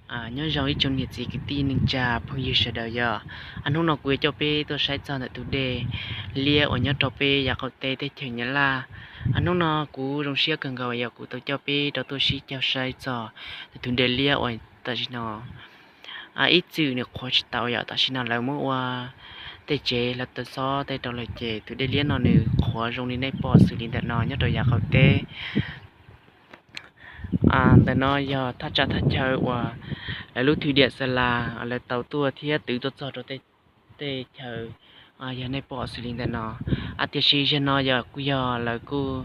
Nyob zoo ib tsoom niam txiv kwv tij neej tsa phooj ywg sawv daws yom. Hnub no kuv yuav coj peb tuaj saib txog ntawm tus dej liab uas nyob rau peb yav qaum teb teb chaws Nyab Laj. Hnub no kuv zoo siab kawg nkaus yog kuv tau coj peb rau tuaj sib caug saib txog tus dej liab uas tam sim no ib txwm nws qhuav tsis tau yom, tam sim no lawv muab ua tej tsev lawv tau xob tej rau lawm ces tus dej liab no nws qhuav zoo li nej pom xws li ntawm no nyob rau yav qaum teb. Ntawm no yog thaj tsam thaj chaw uas lawv lub thwj diam xa las lawv tau tuaj thiab twv tuaj txog rau tej chaw yog nej pom xws li ntawm no. Tiam sis zaum no yog kuj yog lawv kuj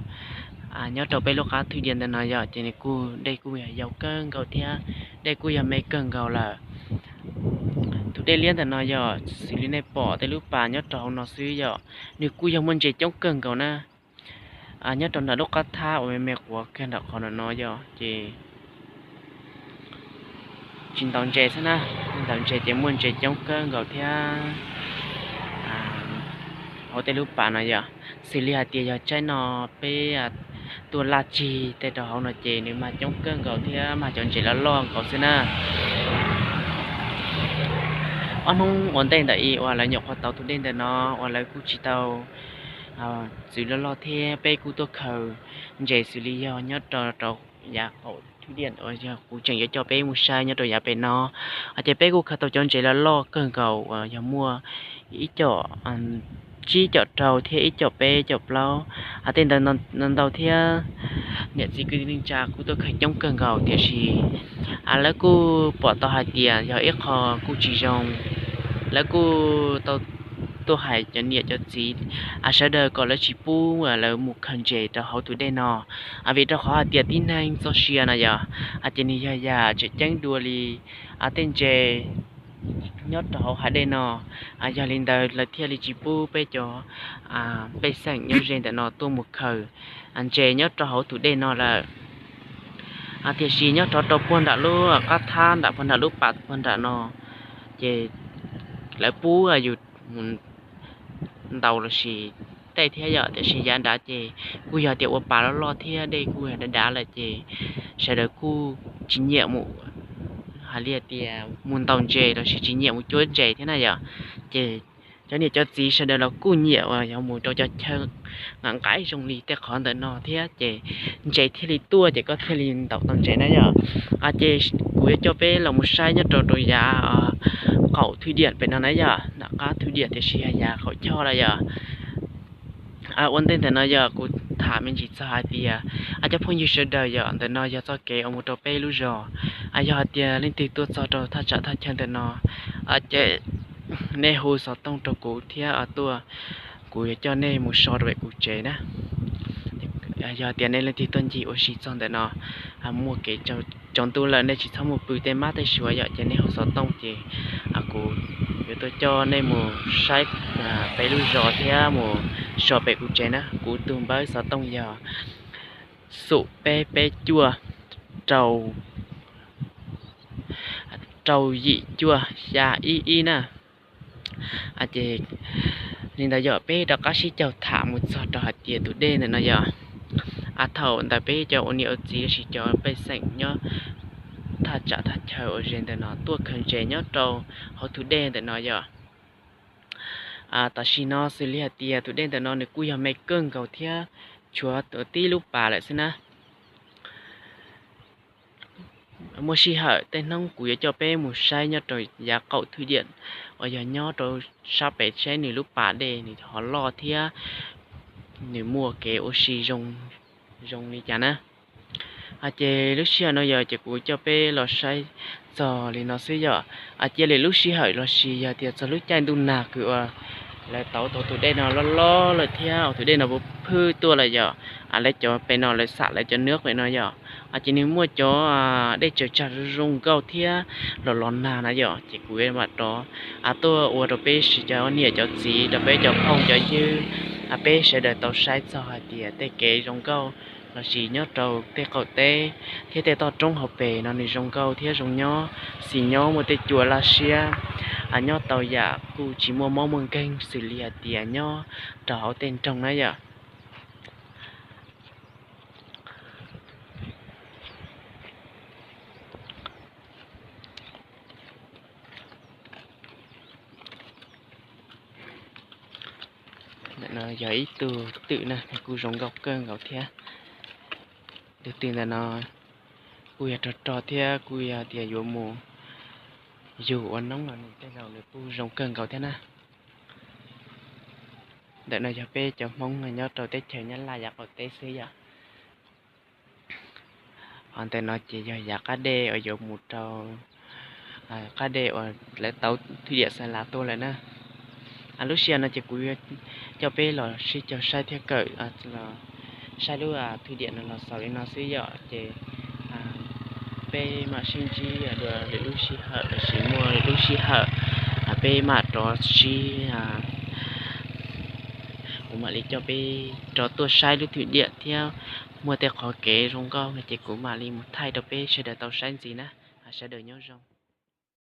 nyob rau peb lub qab thwj diam ntawm no yog ces nws kuj dej kuj yog yau kawg nkaus thiab dej kuj yog me kawg nkaus lawm. Tus dej liab ntawm no yog xws li nej pom tej lub pas nyob rau hauv no xwb yom, nws kuj yog muaj ntses coob kawg nkaus na. Nyob rau nram lub qab thab uas me me quav kiag nram qhov no no yog ces tsis ntaus ntses xwb na, ntaus ntses ces muaj ntses coob kawg nkaus thiab hauv tej lub pas no yom. Xws li hais tias yog tsaib no peb tuaj laj tsig tej rau hauv no ces nws mag coob kawg nkaus thiab mag cov ntses loj loj nkaus xwb na. Ob hnub ua ntej ntawm i uas lawv nyuam qhuav tau tus dej ntawm no uas lawv kuj tsis tau txwv loj loj thiab peb kuj tuaj khaws ntses xws li yog nyob rau rau yav qaum thwj diam uas yog kuv tseem yuav coj peb mus saib nyob rau yav pem no. Ces peb kuj khaws tau cov ntses loj loj kawg nkaus uas yog muaj ib com tsib com rau thiab ib com peb com plaub tej ntawd ntau thiab. Niam txiv kwv tij neej tsa kuj tuaj khaws coob kawg nkaus tiam sis lawv kuj pom tau hais tias yog ib qho kuj tsis zoo, lawv kuj tau tuaj hais cov niam cov txiv sawv daws kom lawv tsis pub lawv mus khaws ntses rau hauv tus dej no, vim rau qhov hais tias tib neeg txoj sia no yog ces nws yog yam tseem ceeb dua li tej ntses nyob rau hauv hav dej no. Yog li ntawd lawv thiaj li tsis pub peb cov pej xeem nyob ze ntawm no tuaj mus khaws ntses nyob rau hauv tus dej no lawm. Tiam sis nyob rov rau puag nram lub qab thab nram puag nram lub pas puag nram no ces lawv pub yus mus ntaus lossis tej thiab yom, tiam sis yav nrad ces kuj yog tias ua pas loj loj thiab dej kuj yog dav dav lawm ces sawv daws kuj tsis nyiam mus, hais li tias mus ntaus ntses lossis tsis nyiam mus cuab ntses thiab na yom. Ces cov niam cov txiv sawv daws los kuj nyiam uas yog mus rau cov chaw nqaim nqaim zoo li tej qhov ntawm no thiab ces ntses thiaj li tuaj ces koj thiaj li ntaus tau ntses na yom. Ces kuv yuav coj peb los mus saib nyob rau rau yav qaum thwj diam pem no na yom, nram qab thwj diam tiam sis yog yav qaum choj lawm yom. Ua ntej ntawm no yog kuv tham me ntsis txog hais tias cov phooj ywg sawv daws yom, ntawm no yog txoj kev uas mus rau peb lub zos. Yog hais tias leej twg tuaj txog rau thaj tsam thaj chaw ntawm no ces nej hu xov tooj rau kuv thiab tuaj, kuv yuav coj nej mus so rau pem kuv tsev na. Yog tias nej leej twg tuaj ncig ua si txog ntawm no muaj kev tsaus ntuj lawm nej tsis txhob mus pw tej mab tej suav yom, ces nej hu xov tooj ces kuv yuav tuaj coj nej mus saib peb lub zos thiab mus so pem kuv tsev na. Kuv tus npawb xov tooj yog xum peb peb cuaj rau rau yim cuaj xya ib ib na. Ces li ntawd yog peb rov qab sib caug tham mus txog rau hais tias tus dej ntawm no yog thaum ntawd peb cov ua niam ua txiv lossis cov pej xeem nyob thaj tsam thaj chaw uas ze ntawm no tuaj khaws ntses nyob rau hauv tus dej ntawm no yog. Tam sim no xws li hais tias tus dej ntawm no nws kuj yog me kawg nkaus thiab tshuav tib lub pas lawm xwb na. Muaj sij hawm tej hnub kuv yuav coj peb mus saib nyob rau yav qaum thwj diam uas yog nyob rau sab pem saib nws lub pas dej nws ho loj thiab nws muaj kev ua si zoo li cas na. Ces lub sij hawm no yog ces kuv coj peb los saib txog li no xwb yom. Cia li lub sij hawm lossis yog tias txog lub caij ntuj nag kws uas lawv tauv tau tus dej no loj loj lawm thiab tus dej no puas phwj tuaj lawm yom. Lawv cov pem no lawv xam lawv cov nab pem no yom, ces nws muaj cov dej tsaws tsag zoo nkauj thiab los los nag na yom, ces kuv mam rov tuaj ua rau peb sawv cov niam cov txiv rau peb cov phooj cov ywg, peb sawv daws tau saib txog hais tias tej kev zoo nkauj lossis nyob rau tej qaum teb thiab tej toj roob hauv pes no nws zoo nkauj thiab zoo nyob, xis nyob muaj tej cua laj siab, nyob tau yam kuj tsis muaj mob muaj nkeeg xws li hais tias nyob rau hauv tej nroog na yom. Yog ib tug twm na, nws kuj zoo nkauj kawg nkaus thiab. Tus twm ntawm no kuj yog rog rog thiab kuj yog tias yuav mus yug ua noob los nws tej zaum nws kuj zoo kawg nkaus thiab na. Ntawm no yog peb cov Hmoob nyob rau teb chaws Nyab Laj yav qaum teb xwb yom. Ho ntawm no ces yog yav qab dej uas yuav mus rau qab dej uas lawv tau thwj diam xa las tuaj lawm na. Lub sij hawm no ces kuv coj peb los sib cog saib thiab kawm, saib lub thwj diam no los xaus li no xwb yom. Ces peb mam sib ntsib dua lwm lub sij hawm, lossis muaj lwm lub sij hawm peb mam rov sib, kuv mam li coj peb rov tuaj saib lub thwj diam thiab muaj tej qhov kev zoo nkauj no ces kuv mam li mus thaij rau peb sawv daws tau saib ntxiv na. Sawv daws nyob zoo.